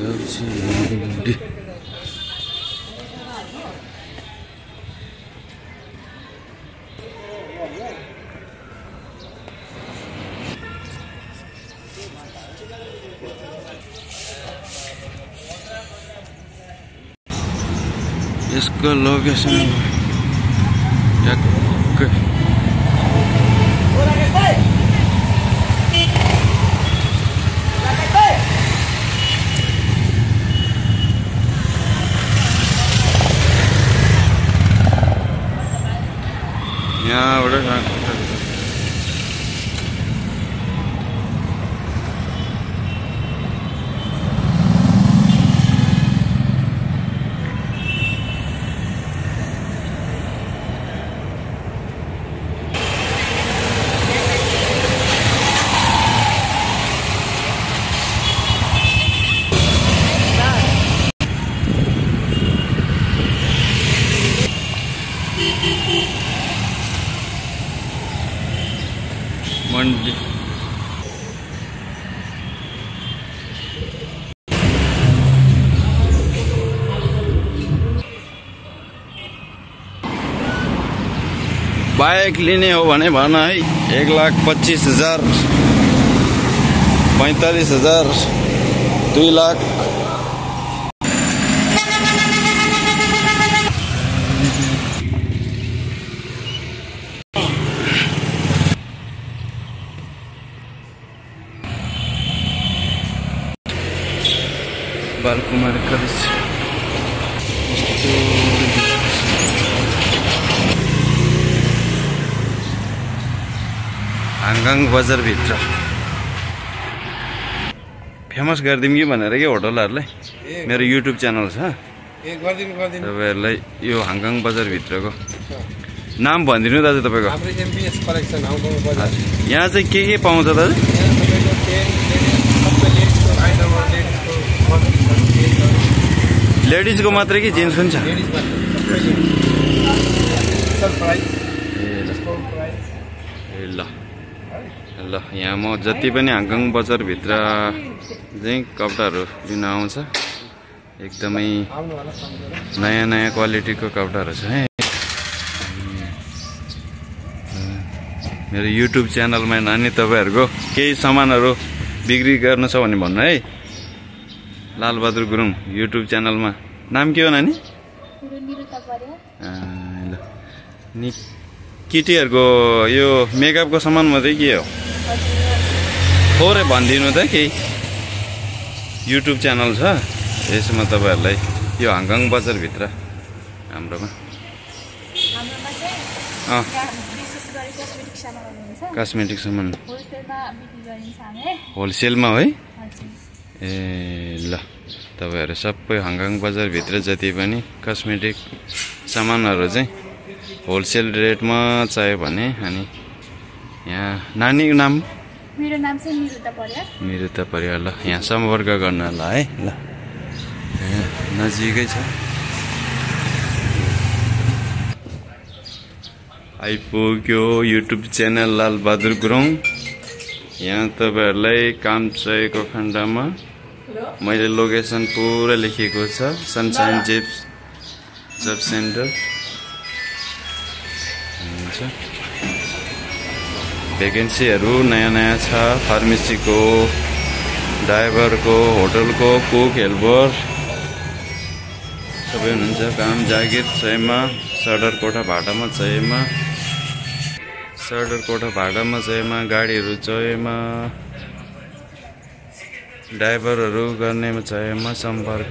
सब्जी इसको लोकेशन यहाँबाट मंडी बाइक लिने हो भने भन है 1,25,000 45,000 2 लाख बालकुमारी कलेज हाङगाङ बजार भित्र फेमस गरिदिउँ कि भनेर के होटलहरुलाई मेरो युट्युब च्यानल छ तपाईहरुलाई यो हाङगाङ बजार भित्रको नाम भनिदिनु दाजु तपाईको यहाँ चाहिँ के पाउँछ दाजु लेडीज को मात्रै कि जेन्ट्स पनि छ ल ल यहाँ म जति पनि हाङगाङ बजार भित्र चाहिँ कपडाहरू लिन आउँछ एकदमै नयाँ नयाँ क्वालिटीको कपडाहरू छ है मेरो युट्युब च्यानलमा नानी तपाईहरुको केही सामानहरू बिक्री गर्न छ भने भन्नु है लालबहादुर गुरुङ युट्युब च्यानलमा नाम के हो नानी ल नि केटीहरुको यो मेकअपको सामान मात्रै के हो थोरै भनिदिनु त केही युट्युब च्यानल छ यसमा तपाईहरुलाई यो हाङगाङ बजार भित्र हाम्रोमा कस्मेटिक सामान होलसेलमा है ए ल तपाईहरु सबै हाङगाङ बजार भित्र जति पनि कस्मेटिक सामानहरु चाहिँ होलसेल रेटमा चाहियो भने अनि यहाँ नानीको नाम मेरो नाम चाहिँ मिरुता परियार ल यहाँ सम्पर्क गर्न ल है ल नजिकै छ आइपुग्यो युट्युब च्यानल लालबहादुर गुरुङ यहाँ तपाईहरुलाई काम चाहिएको खण्डमा मैले लोकेसन पुरा लेखेको छ सनशाइन जब सेन्टर भ्याकेन्सीहरु नयाँ नयाँ छ फार्मेसीको ड्राइभरको होटलको कुक हेल्पर सबै हुनुहुन्छ काम जागिर चाहिएमा सडर कोठा भाडामा चाहिएमा गाडीहरु चाहिएमा ड्राइभरहरु गर्नेमा चाहिएमा सम्पर्क